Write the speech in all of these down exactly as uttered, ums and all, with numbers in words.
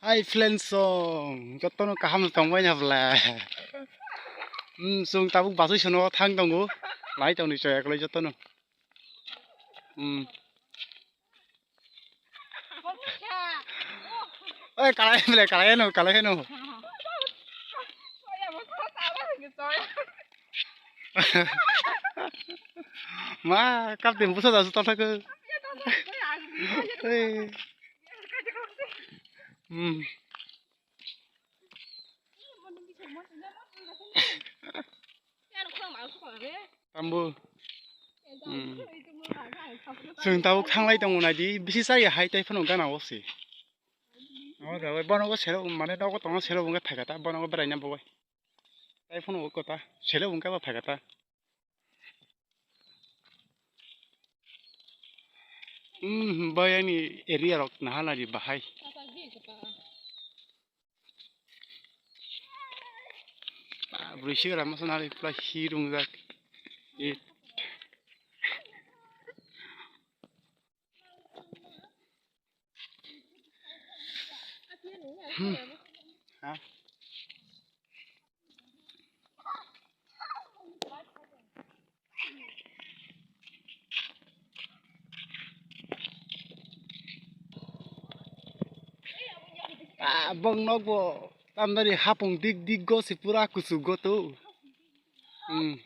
Hi friends, song jotono kaham tongbai na bla? Hmm, chwng tabuk basui sono thang tongo. Lai tongni choya kwlai jotono. Hmm. Oi, kalai bla, kalai no, kalai no. Ma, kapten busa da suta thaka. Ei. Hmm. Tambo. Hmm. Chwng tabuk thanglai tongo naidi, bisi chaya hai tai phano gana o se. Omo da bai bono go sero mane nogo tongo sero bo wngkha phaikha ta, bono go berai na bo bai. Tai phano kota sero bo wngkha bo phaikha ta. Hmm, bai ani area rok naha nai di bahai. Ah, bwrwi sigra masa nari pura hi rungjak. Eh. Hmm. Ha? Ah, bong nok bo tamdari hapung dik dik go se pura kuchuk go to. Hmm.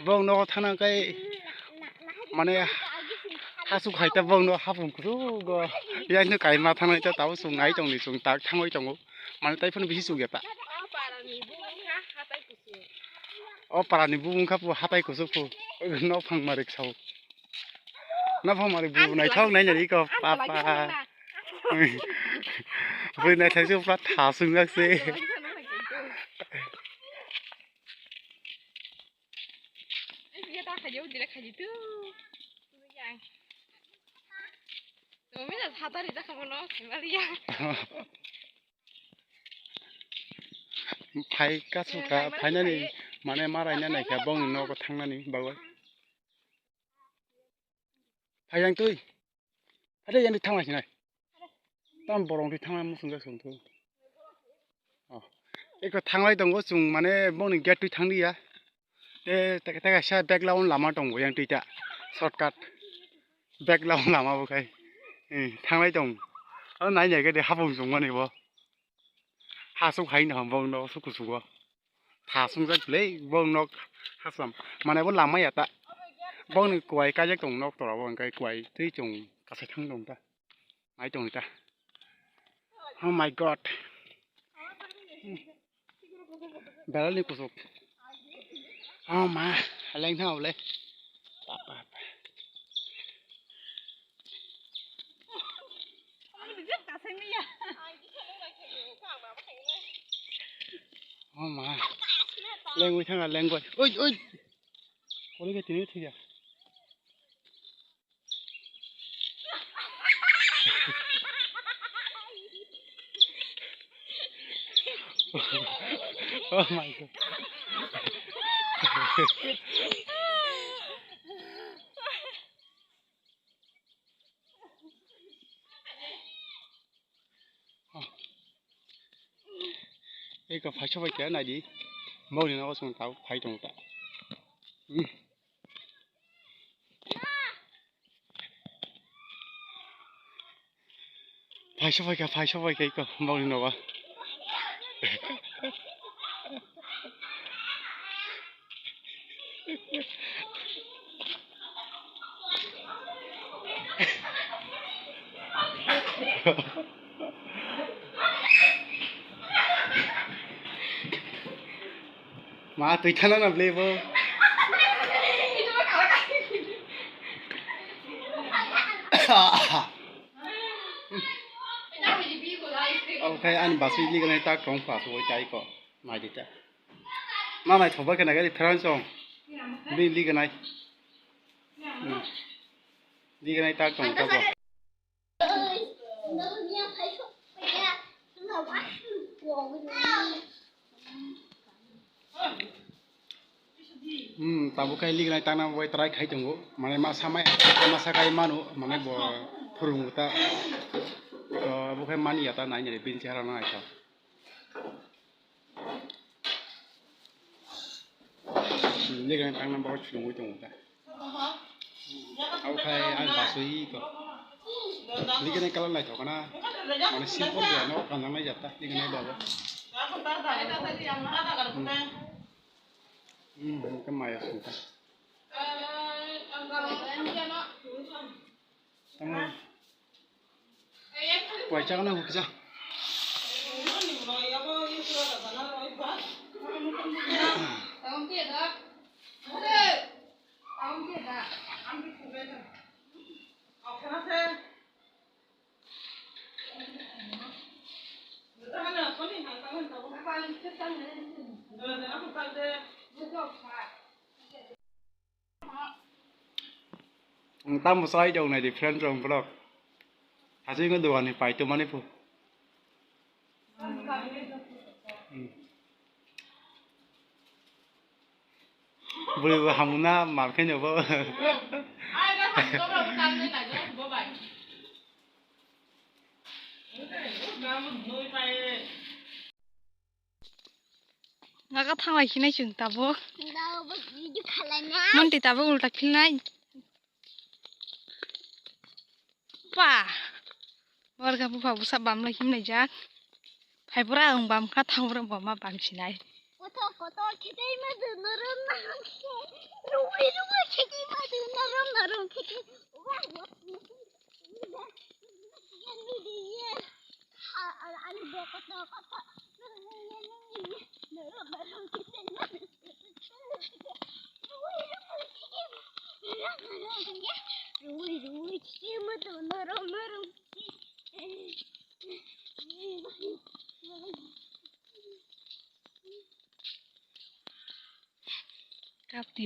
Bong nogo thana kai mane hasuk hai ta bong no hapung kuchuk go. Yang no kai ma thana ta tabo chwng nai tong ni chwng tak thangoi tongo. Mane tai phano bisi chuk ya ta. O para ni bubung kha po hatai kuchuk po. Nok phang marik sao. Nok phang marik bubung nai thok nai nari ko papa. Bui nai thok chu pura tha sung jak se. Phai kasu kha, phainani mane ma raina naikha bongni nogo thangnani bagwi. Phai yang twi. Phai yang twi thangna sinai. Tam borong twi thangna musung jak sung thu. Oh. Eko thanglai tongo chwng mane bongni gate twi thanglia. Te te te kaisa bag lawan lama tongo yang twi ta. Shortcut. Bag lawan lama bo khai. Eh, thanglai tong. Aro nai nai khe de hapung chwng mani bo. Hasuk hai no bong no suk kusugo. Tha sungjak le bong nok hasam. Mane bo lama ya ta. Bong ni kwai kajak tong nok tora bo hwnkhai kwai twi chwng kasai thang tong ta. Nai tong ta. Oh my God. Belal ni kusuk. Oh ma, leng thang le. Papa. Oh ma. Lengwi thanga lengwi. Oi, oi. Kori ke tini thia. Oh my God. Eko phai sobai khe nai di. Bongni nogo chwng tabuk phai tongo ta. Hmm. Phai sobai khe, phai sobai khe eko bongni nogo. Ma twi thana na ble bo. Omo khai ani basui liganai tak tong pa soi tai ko. Nai di ta. Ma nai thoba khe nai friends song. Bini liganai. Hmm. Liganai tak tong ta bo. Hmm, tabuk khai liganai tangna bai try khai tongo. Mane masa mai, masa kai manu, mane bo Khurung ta. To abo khe mani ya ta nai nai bini chehara no naithok. Nigani tangna bo chulungwi tongo ta. Abo khai ang basui ko. Nigani kalar naithok na. Mane simple ya no kanang nai jata nigani babo. Hmm, hmm, ke maya sungta. Tamo. Waisa kana hukja. Ang tamo sai dong nai di friend rong vlog. Hasi ko duani pai to mani pu. Hmm. Bwrwi bo hamuna mal khe no bo. Naga thanglai khinai chwng tabuk. Monti tabuk ulta khilnai. Pa. Borga bupha busa bamlai himnai jak. Phai bura ang bam kha thang bura bama bam sinai. Kotor kotor khitei ma dun norom norom khe. Rui rui khitei ma dun norom norom khe. Wah wah. Kapti.